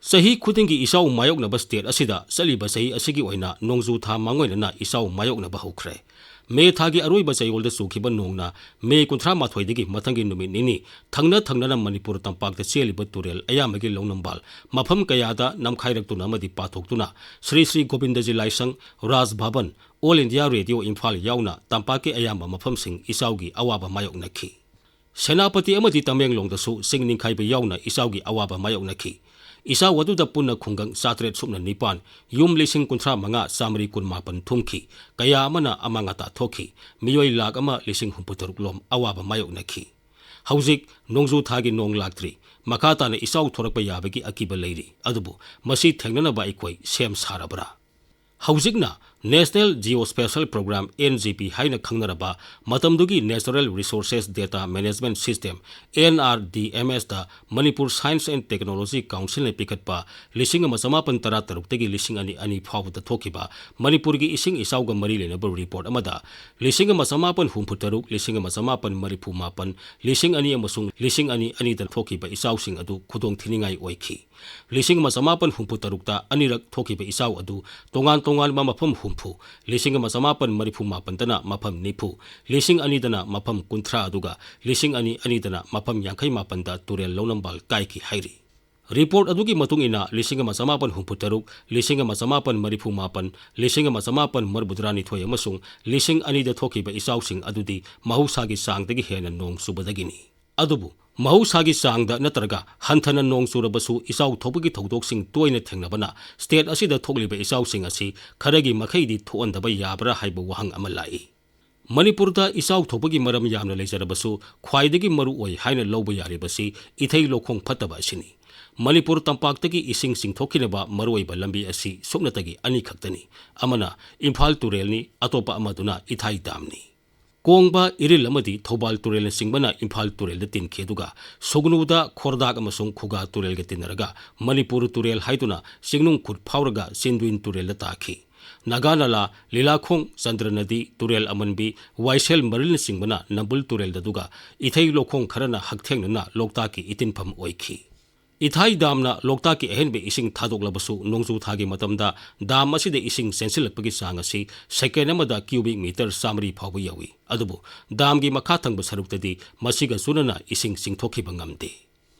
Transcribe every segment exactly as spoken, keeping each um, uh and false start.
ꯆꯍꯤ ꯈꯨꯗꯤꯡꯒꯤ ꯏꯆꯥꯎ ꯃꯥꯌꯣꯛꯅꯕ state ꯑꯁꯤꯗ ꯆꯠꯂꯤꯕ ꯆꯍꯤ ꯑꯁꯤꯒꯤ ꯑꯣꯏꯅ ꯅꯣꯡꯖꯨ ꯊꯥ ꯃꯥꯡꯑꯣꯏꯅꯅ ꯏꯆꯥꯎ ꯃꯥꯌꯣꯛꯅꯕ ꯍꯧꯈ꯭ꯔꯦ꯫ ꯃꯦ ꯊꯥꯒꯤ ꯑꯔꯣꯏꯕ ꯆꯌꯣꯜꯗ ꯆꯨꯈꯤꯕ ꯅꯣꯡꯅ ꯃꯦ ꯀꯨꯟꯊ꯭ꯔꯥ ꯃꯥꯊꯣꯏꯗꯒꯤ ꯃꯊꯪꯒꯤ ꯅꯨꯃꯤꯠ ꯅꯤꯅꯤ ꯊꯪꯅ ꯊꯪꯅꯅ ꯃꯅꯤꯄꯨꯔ ꯇꯝꯄꯥꯛꯇ ꯆꯦꯜꯂꯤꯕ ꯇꯨꯔꯦꯜ ꯑꯌꯥꯝꯕꯒꯤ ꯂꯧꯅꯝꯕꯥꯜ ꯃꯐꯝ ꯀꯌꯥꯗ ꯅꯝꯈꯥꯏꯔꯛꯇꯨꯅ ꯑꯃꯗꯤ ꯄꯥꯊꯣꯛꯇꯨꯅ ꯁ꯭ꯔꯤ ꯁ꯭ꯔꯤ ꯒꯣꯕꯤꯟꯗꯖꯤ ꯂꯥꯏꯁꯪ, ꯔꯥꯖ ꯚꯕꯟ, All India Radio ꯏꯝꯐꯥꯜ ꯌꯥꯎꯅ ꯇꯝꯄꯥꯛꯀꯤ ꯑꯌꯥꯝꯕ ꯃꯐꯝꯁꯤꯡ ꯏꯆꯥꯎꯒꯤ ꯑꯋꯥꯕ ꯃꯥꯌꯣꯛꯅꯈꯤ꯫ ꯁꯦꯅꯥꯄꯇꯤ ꯑꯃꯗꯤ ꯇꯃꯦꯡꯂꯣꯡꯗꯁꯨ ꯆꯤꯡ ꯅꯤꯡꯈꯥꯏꯕ ꯌꯥꯎꯅ ꯏꯆꯥꯎꯒꯤ ꯑꯋꯥꯕ ꯃꯥꯌꯣꯛꯅꯈꯤ꯫ ꯏꯆꯥꯎ ꯑꯗꯨꯗ ꯄꯨꯟꯅ ꯈꯨꯡꯒꯪ ꯆꯥꯇ꯭ꯔꯦꯠ ꯁꯨꯞꯅ ꯅꯤꯄꯥꯟ, ꯌꯨꯝ ꯂꯤꯁꯤꯡ ꯀꯨꯟꯊ꯭ꯔꯥ ꯃꯉꯥ ꯆꯥꯃꯔꯤ ꯀꯨꯟꯃꯥꯄꯟ ꯊꯨꯝꯈꯤ, ꯀꯌꯥ ꯑꯃꯅ ꯑꯃꯥꯡ ꯑꯇꯥ ꯊꯣꯛꯈꯤ, ꯃꯤꯑꯣꯏ ꯂꯥꯈ ꯑꯃ ꯂꯤꯁꯤꯡ ꯍꯨꯝꯐꯨ ꯇꯔꯨꯛ ꯂꯣꯝ ꯑꯋꯥꯕ ꯃꯥꯌꯣꯛꯅꯈꯤ꯫ ꯍꯧꯖꯤꯛ ꯅꯣꯡꯖꯨ ꯊꯥꯒꯤ ꯅꯣꯡ ꯂꯥꯛꯇ꯭ꯔꯤ, ꯃꯈꯥ ꯇꯥꯅ ꯏꯆꯥꯎ ꯊꯣꯔꯛꯄ ꯌꯥꯕꯒꯤ ꯑꯀꯤꯕ ꯂꯩꯔꯤ, ꯑꯗꯨꯕꯨ ꯃꯁꯤ ꯊꯦꯡꯅꯅꯕ ꯑꯩꯈꯣꯏ ꯁꯦꯝ ꯁꯥꯔꯕ꯭ꯔꯥ? ꯍꯧꯖꯤꯛꯅ National Geospatial Program, N G P, ꯍꯥꯏꯅ ꯈꯪꯅꯔꯕ ꯃꯇꯝꯗꯨꯒꯤ Natural Resources Data Management System, N R D M S, the Manipur Science and Technology Council ꯅ ꯄꯤꯈꯠꯄ ꯂꯤꯁꯤꯡ ꯑꯃ ꯆꯃꯥꯄꯟ ꯇꯔꯥ ꯇꯔꯨꯛꯇꯒꯤ ꯂꯤꯁꯤꯡ ꯑꯅꯤ ꯑꯅꯤ ꯐꯥꯎꯕꯗ ꯊꯣꯛꯈꯤꯕ ꯃꯅꯤꯄꯨꯔꯒꯤ ꯏꯁꯤꯡ ꯏꯆꯥꯎꯒ ꯃꯔꯤ ꯂꯩꯅꯕ report ꯑꯃꯗ ꯂꯤꯁꯤꯡ ꯑꯃ ꯆꯃꯥꯄꯟ ꯍꯨꯝꯐꯨ ꯇꯔꯨꯛ, ꯂꯤꯁꯤꯡ ꯑꯃ ꯆꯃꯥꯄꯟ ꯃꯔꯤꯐꯨ ꯃꯥꯄꯟ, ꯂꯤꯁꯤꯡ ꯑꯅꯤ ꯑꯃꯁꯨꯡ ꯂꯤꯁꯤꯡ ꯑꯅꯤ ꯑꯅꯤꯗ ꯊꯣꯛꯈꯤꯕ ꯏꯆꯥꯎꯁꯤꯡ ꯑꯗꯨ ꯈꯨꯗꯣꯡ ꯊꯤꯅꯤꯡꯉꯥꯏ ꯑꯣꯏꯈꯤ꯫ ꯂꯤꯁꯤꯡ ꯑꯃ ꯆꯃꯥꯄꯟ ꯍꯨꯝꯐꯨ ꯇꯔꯨꯛꯇ ꯑꯅꯤꯔꯛ ꯊꯣꯛꯈꯤꯕ ꯏꯆꯥꯎ ꯑꯗꯨ ꯇꯣꯉꯥꯟ ꯇꯣꯉꯥꯟꯕ ꯃꯐꯝ ꯍꯨꯝꯐꯨ, ꯂꯤꯁꯤꯡ ꯑꯃ ꯆꯃꯥꯄꯟ ꯃꯔꯤꯐꯨ ꯃꯥꯄꯟꯗꯅ ꯃꯐꯝ ꯅꯤꯐꯨ, ꯂꯤꯁꯤꯡ ꯑꯅꯤꯗꯅ ꯃꯐꯝ ꯀꯨꯟꯊ꯭ꯔꯥ, ꯑꯗꯨꯒ ꯂꯤꯁꯤꯡ ꯑꯅꯤ ꯑꯅꯤꯗꯅ ꯃꯐꯝ ꯌꯥꯡꯈꯩ ꯃꯥꯄꯟꯗ ꯇꯨꯔꯦꯜ ꯂꯧꯅꯝꯕꯥꯜ ꯀꯥꯏꯈꯤ ꯍꯥꯏꯔꯤ꯫ Report ꯑꯗꯨꯒꯤ ꯃꯇꯨꯡ ꯏꯟꯅ, ꯂꯤꯁꯤꯡ ꯑꯃ ꯆꯃꯥꯄꯟ ꯍꯨꯝꯐꯨ ꯇꯔꯨꯛ, ꯂꯤꯁꯤꯡ ꯑꯃ ꯆꯃꯥꯄꯟ ꯃꯔꯤꯐꯨ ꯃꯥꯄꯟ, ꯂꯤꯁꯤꯡ ꯑꯃ ꯆꯃꯥꯄꯟ ꯃꯔꯤꯐꯨ ꯇꯔꯥꯅꯤꯊꯣꯏ ꯑꯃꯁꯨꯡ ꯂꯤꯁꯤꯡ ꯑꯅꯤꯗ ꯊꯣꯛꯈꯤꯕ ꯏꯆꯥꯎꯁꯤꯡ ꯑꯗꯨꯗꯤ ꯃꯍꯧꯁꯥꯒꯤ ꯆꯥꯡꯗꯒꯤ ꯍꯦꯟꯅ ꯅꯣꯡ ꯆꯨꯕꯗꯒꯤꯅꯤ꯫ ꯑꯗꯨꯕꯨ ꯃꯍꯧꯁꯥꯒꯤ ꯆꯥꯡꯗ ꯅꯠꯇ꯭ꯔꯒ ꯍꯟꯊꯅ ꯅꯣꯡ ꯆꯨꯔꯕꯁꯨ, ꯏꯆꯥꯎ ꯊꯣꯛꯄꯒꯤ ꯊꯧꯗꯣꯛꯁꯤꯡ ꯇꯣꯏꯅ ꯊꯦꯡꯅꯕꯅ state ꯑꯁꯤꯗ ꯊꯣꯛꯂꯤꯕ ꯏꯆꯥꯎꯁꯤꯡ ꯑꯁꯤ ꯈꯔꯒꯤ ꯃꯈꯩꯗꯤ ꯊꯣꯛꯍꯟꯗꯕ ꯌꯥꯕ꯭ꯔꯥ ꯍꯥꯏꯕ ꯋꯥꯍꯪ ꯑꯃ ꯂꯥꯛꯏ꯫ ꯃꯅꯤꯄꯨꯔꯗ ꯏꯆꯥꯎ ꯊꯣꯛꯄꯒꯤ ꯃꯔꯝ ꯌꯥꯝꯅ ꯂꯩꯖꯔꯕꯁꯨ, ꯈ꯭ꯋꯥꯏꯗꯒꯤ ꯃꯔꯨ ꯑꯣꯏ ꯍꯥꯏꯅ ꯂꯧꯕ ꯌꯥꯔꯤꯕꯁꯤ ꯏꯊꯩ ꯂꯧꯈꯣꯡ ꯐꯠꯇꯕ ꯑꯁꯤꯅꯤ꯫ ꯃꯅꯤꯄꯨꯔ ꯇꯝꯄꯥꯛꯇꯒꯤ ꯏꯁꯤꯡ ꯆꯤꯡꯊꯣꯛꯈꯤꯅꯕ ꯃꯔꯨꯑꯣꯏꯕ ꯂꯝꯕꯤ ꯑꯁꯤ ꯁꯨꯞꯅꯇꯒꯤ ꯑꯅꯤꯈꯛꯇꯅꯤ꯫ ꯑꯃꯅ ꯏꯝꯐꯥꯜ ꯇꯨꯔꯦꯜꯅꯤ, ꯑꯇꯣꯞꯄ ꯑꯃꯗꯨꯅ ꯏꯊꯥꯏ dam ꯅꯤ꯫ ꯀꯣꯡꯕ, ꯏꯔꯤꯜ ꯑꯃꯗꯤ ꯊꯧꯕꯥꯜ ꯇꯨꯔꯦꯜꯅꯆꯤꯡꯕꯅ ꯏꯝꯐꯥꯜ ꯇꯨꯔꯦꯜꯗ ꯇꯤꯟꯈꯤ, ꯑꯗꯨꯒ ꯁꯨꯒꯅꯨꯗ ꯈꯣꯔꯗꯥꯛ ꯑꯃꯁꯨꯡ ꯈꯨꯒꯥ ꯇꯨꯔꯦꯜꯒ ꯇꯤꯟꯅꯔꯒ ꯃꯅꯤꯄꯨꯔ ꯇꯨꯔꯦꯜ ꯍꯥꯏꯗꯨꯅ ꯆꯤꯡꯅꯨꯡ ꯈꯨꯠ ꯐꯥꯎꯔꯒ ꯆꯤꯟꯗꯨꯏꯟ ꯇꯨꯔꯦꯜꯗ ꯇꯥꯈꯤ꯫ ꯅꯥꯒꯥ ꯅꯂꯥ, ꯂꯤꯂꯥꯈꯣꯡ, ꯆꯟꯗ꯭ꯔ ꯅꯗꯤ, ꯇꯨꯔꯦꯜ ꯑꯃꯟꯕꯤ, ꯋꯥꯏꯁꯦꯜ ꯃꯔꯤꯜꯅꯆꯤꯡꯕꯅ ꯅꯝꯕꯨꯜ ꯇꯨꯔꯦꯜꯗ, ꯑꯗꯨꯒ ꯏꯊꯩ ꯂꯧꯈꯣꯡ ꯈꯔꯅ ꯍꯛꯊꯦꯡꯅꯅ ꯂꯣꯛꯇꯥꯛꯀꯤ ꯏꯇꯤꯟꯐꯝ ꯑꯣꯏꯈꯤ꯫ ꯏꯊꯥꯏ ꯗꯥꯝꯅ ꯂꯣꯛꯇꯥꯛꯀꯤ ꯑꯍꯦꯟꯕ ꯏꯁꯤꯡ ꯊꯥꯗꯣꯛꯂꯕꯁꯨ, ꯅꯣꯡꯖꯨ ꯊꯥꯒꯤ ꯃꯇꯝꯗ ꯗꯥꯝ ꯑꯁꯤꯗ ꯏꯁꯤꯡ ꯆꯦꯟꯁꯤꯜꯂꯛꯄꯒꯤ ꯆꯥꯡ ꯑꯁꯤ ꯁꯦꯀꯦꯟ ꯑꯃꯗ ꯀ꯭ꯌꯨꯕꯤꯛ ꯃꯤꯇꯔ ꯆꯥꯃꯔꯤ ꯐꯥꯎꯕ ꯌꯧꯏ꯫ ꯑꯗꯨꯕꯨ ꯗꯥꯝꯒꯤ ꯃꯈꯥ ꯊꯪꯕ ꯁꯔꯨꯛꯇꯗꯤ ꯃꯁꯤꯒ ꯆꯨꯅꯅ ꯏꯁꯤꯡ ꯆꯤꯡꯊꯣꯛꯈꯤꯕ ꯉꯝꯗꯦ꯫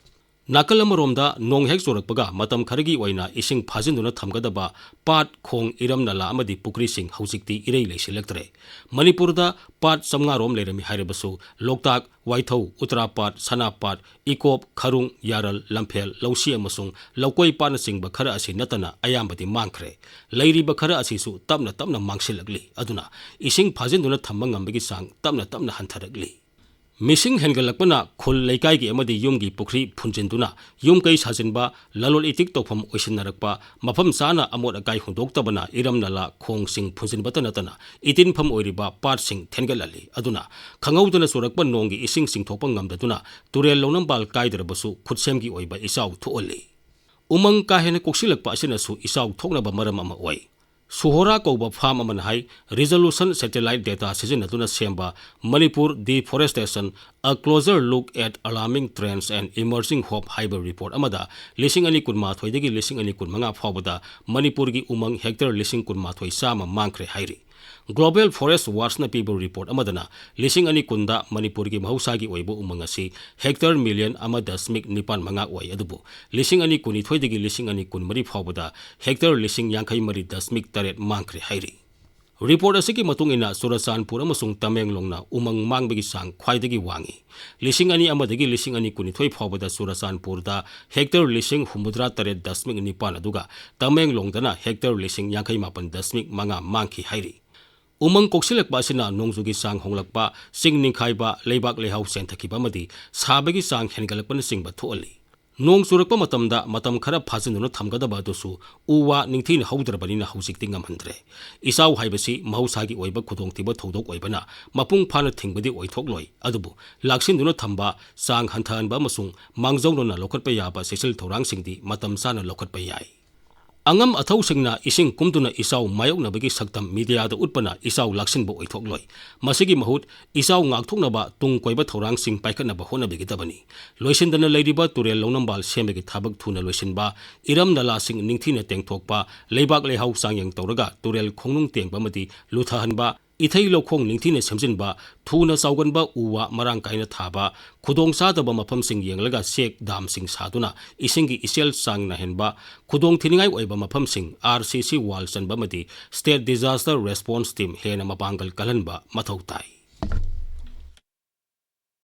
ꯅꯥꯀꯜ ꯑꯃꯔꯣꯝꯗ, ꯅꯣꯡ ꯍꯦꯛ ꯆꯨꯔꯛꯄꯒ ꯃꯇꯝ ꯈꯔꯒꯤ ꯑꯣꯏꯅ ꯏꯁꯤꯡ ꯐꯥꯖꯤꯟꯗꯨꯅ ꯊꯝꯒꯗꯕ ꯄꯥꯠ, ꯈꯣꯡ, ꯏꯔꯝ ꯅꯂꯥ ꯑꯃꯗꯤ ꯄꯨꯈ꯭ꯔꯤꯁꯤꯡ ꯍꯧꯖꯤꯛꯇꯤ ꯏꯔꯩ ꯂꯩꯁꯤꯜꯂꯛꯇ꯭ꯔꯦ꯫ ꯃꯅꯤꯄꯨꯔꯗ ꯄꯥꯠ ꯆꯥꯝꯃꯉꯥ ꯔꯣꯝ ꯂꯩꯔꯝꯃꯤ ꯍꯥꯏꯔꯕꯁꯨ, ꯂꯣꯛꯇꯥꯛ, ꯋꯥꯏꯊꯧ, ꯎꯇ꯭ꯔꯥꯄꯥꯠ, ꯁꯅꯥꯄꯥꯠ, ꯏꯀꯣꯞ, ꯈꯔꯨꯡ, ꯌꯥꯔꯜ, ꯂꯝꯐꯦꯜ, ꯂꯧꯁꯤ ꯑꯃꯁꯨꯡ ꯂꯧꯀꯣꯏ ꯄꯥꯠꯅꯆꯤꯡꯕ ꯈꯔ ꯑꯁꯤ ꯅꯠꯇꯅ ꯑꯌꯥꯝꯕꯗꯤ ꯃꯥꯡꯈ꯭ꯔꯦ꯫ ꯂꯩꯔꯤꯕ ꯈꯔ ꯑꯁꯤꯁꯨ ꯇꯞꯅ ꯇꯞꯅ ꯃꯥꯡꯁꯤꯜꯂꯛꯂꯤ꯫ ꯑꯗꯨꯅ ꯏꯁꯤꯡ ꯐꯥꯖꯤꯟꯗꯨꯅ ꯊꯝꯕ ꯉꯝꯕꯒꯤ ꯆꯥꯡ ꯇꯞꯅ ꯇꯞꯅ ꯍꯟꯊꯔꯛꯂꯤ꯫ ꯃꯤꯁꯤꯡ ꯍꯦꯟꯒꯠꯂꯛꯄꯅ ꯈꯨꯜ ꯂꯩꯀꯥꯏꯒꯤ ꯑꯃꯗꯤ ꯌꯨꯝꯒꯤ ꯄꯨꯈ꯭ꯔꯤ ꯐꯨꯟꯖꯤꯟꯗꯨꯅ ꯌꯨꯝ ꯀꯩ ꯁꯥꯖꯤꯟꯕ, ꯂꯂꯣꯟ ꯏꯇꯤꯛ ꯇꯧꯐꯝ ꯑꯣꯏꯁꯤꯟꯅꯔꯛꯄ, ꯃꯐꯝ ꯆꯥꯅ ꯑꯃꯣꯠ ꯑꯀꯥꯏ ꯍꯨꯟꯗꯣꯛꯇꯕꯅ ꯏꯔꯝ ꯅꯂꯥ ꯈꯣꯡꯁꯤꯡ ꯐꯨꯟꯖꯤꯟꯕꯇ ꯅꯠꯇꯅ ꯏꯇꯤꯟꯐꯝ ꯑꯣꯏꯔꯤꯕ ꯄꯥꯠꯁꯤꯡ ꯊꯦꯟꯒꯠꯍꯜꯂꯤ꯫ ꯑꯗꯨꯅ ꯈꯪꯍꯧꯗꯅ ꯆꯨꯔꯛꯄ ꯅꯣꯡꯒꯤ ꯏꯁꯤꯡ ꯆꯤꯡꯊꯣꯛꯄ ꯉꯝꯗꯗꯨꯅ ꯇꯨꯔꯦꯜ ꯂꯧꯅꯝꯕꯥꯜ ꯀꯥꯏꯗ꯭ꯔꯕꯁꯨ ꯈꯨꯠꯁꯦꯝꯒꯤ ꯑꯣꯏꯕ ꯏꯆꯥꯎ ꯊꯣꯛꯍꯜꯂꯤ꯫ ꯎꯃꯪ ꯀꯥ ꯍꯦꯟꯅ ꯀꯣꯛꯁꯤꯜꯂꯛꯄ ꯑꯁꯤꯅꯁꯨ ꯏꯆꯥꯎ ꯊꯣꯛꯅꯕ ꯃꯔꯝ ꯑꯃ ꯑꯣꯏ꯫ ꯁꯨꯍꯣꯔꯥ ꯀꯧꯕ ꯐꯥꯝ ꯑꯃꯅ ꯍꯥꯏ, resolution satellite data ꯁꯤꯖꯤꯟꯅꯗꯨꯅ ꯁꯦꯝꯕ Manipur Deforestation: A Closer Look at Alarming Trends and Emerging Hope ꯍꯥꯏꯕ ꯔꯤꯄꯣꯔꯠ ꯑꯃꯗ, ꯂꯤꯁꯤꯡ ꯑꯅꯤ ꯀꯨꯟꯃꯥꯊꯣꯏꯗꯒꯤ ꯂꯤꯁꯤꯡ ꯑꯅꯤ ꯀꯨꯟꯃꯉꯥ ꯐꯥꯎꯕꯗ ꯃꯅꯤꯄꯨꯔꯒꯤ ꯎꯃꯪ ꯍꯦꯛꯇꯔ ꯂꯤꯁꯤꯡ ꯀꯨꯟꯃꯥꯊꯣꯏ ꯆꯥꯝꯃ ꯃꯥꯡꯈ꯭ꯔꯦ ꯍꯥꯏꯔꯤ꯫ Global Forest Watchꯅ ꯄꯤꯕ ꯔꯤꯄꯣꯔꯠ ꯑꯃꯗꯅ, ꯂꯤꯁꯤꯡ ꯑꯅꯤ ꯀꯨꯟꯗ ꯃꯅꯤꯄꯨꯔꯒꯤ ꯃꯍꯧꯁꯥꯒꯤ ꯑꯣꯏꯕ ꯎꯃꯪ ꯑꯁꯤ ꯍꯦꯛꯇꯔ ꯃꯤꯂꯤꯌꯟ ꯑꯃ ꯗꯁꯃꯤꯛ ꯅꯤꯄꯥꯟ ꯃꯉꯥ ꯑꯣꯏ꯫ ꯑꯗꯨꯕꯨ ꯂꯤꯁꯤꯡ ꯑꯅꯤ ꯀꯨꯟꯅꯤꯊꯣꯏꯗꯒꯤ ꯂꯤꯁꯤꯡ ꯑꯅꯤ ꯀꯨꯟꯃꯔꯤ ꯐꯥꯎꯕꯗ ꯍꯦꯛꯇꯔ ꯂꯤꯁꯤꯡ ꯌꯥꯡꯈꯩ ꯃꯔꯤ ꯗꯁꯃꯤꯛ ꯇꯔꯦꯠ ꯃꯥꯡꯈ꯭ꯔꯦ ꯍꯥꯏꯔꯤ꯫ ꯔꯤꯄꯣꯔꯠ ꯑꯁꯤꯒꯤ ꯃꯇꯨꯡ ꯏꯟꯅ, ꯆꯨꯔꯆꯥꯟꯄꯨꯔ ꯑꯃꯁꯨꯡ ꯇꯃꯦꯡꯂꯣꯡꯅ ꯎꯃꯪ ꯃꯥꯡꯕꯒꯤ ꯆꯥꯡ ꯈ꯭ꯋꯥꯏꯗꯒꯤ ꯋꯥꯡꯏ꯫ ꯂꯤꯁꯤꯡ ꯑꯅꯤ ꯑꯃꯗꯒꯤ ꯂꯤꯁꯤꯡ ꯑꯅꯤ ꯀꯨꯟꯅꯤꯊꯣꯏ ꯐꯥꯎꯕꯗ ꯆꯨꯔꯆꯥꯟꯄꯨꯔꯗ ꯍꯦꯛꯇꯔ ꯂꯤꯁꯤꯡ ꯍꯨꯝꯐꯨꯇꯔꯥ ꯇꯔꯦꯠ ꯗꯁꯃꯤꯛ ꯅꯤꯄꯥꯟ, ꯑꯗꯨꯒ ꯇꯃꯦꯡꯂꯣꯡꯗꯅ ꯍꯦꯛꯇꯔ ꯂꯤꯁꯤꯡ ꯌꯥꯡꯈꯩ ꯃꯥꯄꯟ ꯗꯁꯃꯤꯛ ꯃꯉꯥ ꯃꯥꯡꯈꯤ ꯍꯥꯏꯔꯤ꯫ ꯎꯃꯪ ꯀꯣꯛꯁꯤꯜꯂꯛꯄ ꯑꯁꯤꯅ ꯅꯣꯡꯖꯨꯒꯤ ꯆꯥꯡ ꯍꯣꯡꯂꯛꯄ, ꯆꯤꯡ ꯅꯤꯡꯈꯥꯏꯕ, ꯂꯩꯕꯥꯛ ꯂꯩꯍꯥꯎ ꯆꯦꯟꯊꯈꯤꯕ ꯑꯃꯗꯤ ꯁꯥꯕꯒꯤ ꯆꯥꯡ ꯍꯦꯟꯒꯠꯂꯛꯄꯅꯆꯤꯡꯕ ꯊꯣꯛꯍꯜꯂꯤ꯫ ꯅꯣꯡ ꯆꯨꯔꯛꯄ ꯃꯇꯝꯗ ꯃꯇꯝ ꯈꯔ ꯐꯥꯖꯤꯟꯗꯨꯅ ꯊꯝꯒꯗꯕ ꯑꯗꯨꯁꯨ ꯎ ꯋꯥ ꯅꯤꯡꯊꯤꯅ ꯍꯧꯗ꯭ꯔꯕꯅꯤꯅ ꯍꯧꯖꯤꯛꯇꯤ ꯉꯝꯍꯟꯗ꯭ꯔꯦ꯫ ꯏꯆꯥꯎ ꯍꯥꯏꯕꯁꯤ ꯃꯍꯧꯁꯥꯒꯤ ꯑꯣꯏꯕ ꯈꯨꯗꯣꯡꯊꯤꯕ ꯊꯧꯗꯣꯛ ꯑꯣꯏꯕꯅ ꯃꯄꯨꯡ ꯐꯥꯅ ꯊꯤꯡꯕꯗꯤ ꯑꯣꯏꯊꯣꯛꯂꯣꯏ, ꯑꯗꯨꯕꯨ ꯂꯥꯛꯁꯤꯟꯗꯨꯅ ꯊꯝꯕ, ꯆꯥꯡ ꯍꯟꯊꯍꯟꯕ ꯑꯃꯁꯨꯡ ꯃꯥꯡꯖꯧꯅꯅ ꯂꯧꯈꯠꯄ ꯌꯥꯕ ꯆꯦꯛꯁꯤꯜ ꯊꯧꯔꯥꯡꯁꯤꯡꯗꯤ ꯃꯇꯝ ꯆꯥꯅ ꯂꯧꯈꯠꯄ ꯌꯥꯏ꯫ ꯑꯉꯝ ꯑꯊꯧꯁꯤꯡꯅ ꯏꯁꯤꯡ ꯀꯨꯝꯗꯨꯅ ꯏꯆꯥꯎ ꯃꯥꯌꯣꯛꯅꯕꯒꯤ ꯁꯛꯇꯝ ꯃꯤꯗꯤꯌꯥꯗ ꯎꯠꯄꯅ ꯏꯆꯥꯎ ꯂꯥꯛꯁꯤꯟꯕ ꯑꯣꯏꯊꯣꯛꯂꯣꯏ꯫ ꯃꯁꯤꯒꯤ ꯃꯍꯨꯠ ꯏꯆꯥꯎ ꯉꯥꯛꯊꯣꯛꯅꯕ ꯇꯨꯡ ꯀꯣꯏꯕ ꯊꯧꯔꯥꯡꯁꯤꯡ ꯄꯥꯏꯈꯠꯅꯕ ꯍꯣꯠꯅꯕꯤꯒꯗꯕꯅꯤ꯫ ꯂꯣꯏꯁꯤꯟꯗꯅ ꯂꯩꯔꯤꯕ ꯇꯨꯔꯦꯜ ꯂꯧꯅꯝꯕꯥꯜ ꯁꯦꯝꯕꯒꯤ ꯊꯕꯛ ꯊꯨꯅ ꯂꯣꯏꯁꯤꯟꯕ, ꯏꯔꯝ ꯅꯂꯥꯁꯤꯡ ꯅꯤꯡꯊꯤꯅ ꯇꯦꯡꯊꯣꯛꯄ, ꯂꯩꯕꯥꯛ ꯂꯩꯍꯥꯎ ꯆꯥꯡꯌꯦꯡ ꯇꯧꯔꯒ ꯇꯨꯔꯦꯜ ꯈꯣꯡꯅꯨꯡ ꯇꯦꯡꯕ ꯑꯃꯗꯤ ꯂꯨꯊꯍꯟꯕ, ꯏꯊꯩ ꯂꯧꯈꯣꯡ ꯅꯤꯡꯊꯤꯅ ꯁꯦꯝꯖꯤꯟꯕ, ꯊꯨꯅ ꯆꯥꯎꯒꯟꯕ ꯎ ꯋꯥ ꯃꯔꯥꯡ ꯀꯥꯏꯅ ꯊꯥꯕ, ꯈꯨꯗꯣꯡ ꯆꯥꯗꯕ ꯃꯐꯝꯁꯤꯡ ꯌꯦꯡꯂꯒ ꯆꯦꯛ ꯗꯥꯝꯁꯤꯡ ꯁꯥꯗꯨꯅ ꯏꯁꯤꯡꯒꯤ ꯏꯆꯦꯜ ꯆꯥꯡ ꯅꯥꯏꯍꯟꯕ, ꯈꯨꯗꯣꯡ ꯊꯤꯅꯤꯡꯉꯥꯏ ꯑꯣꯏꯕ ꯃꯐꯝꯁꯤꯡ ꯑꯥꯔ ꯁꯤ ꯁꯤ ꯋꯥꯜ ꯆꯟꯕ ꯑꯃꯗꯤ State Disaster Response Team ꯍꯦꯟꯅ ꯃꯄꯥꯡꯒꯜ ꯀꯜꯍꯟꯕ ꯃꯊꯧ ꯇꯥꯏ꯫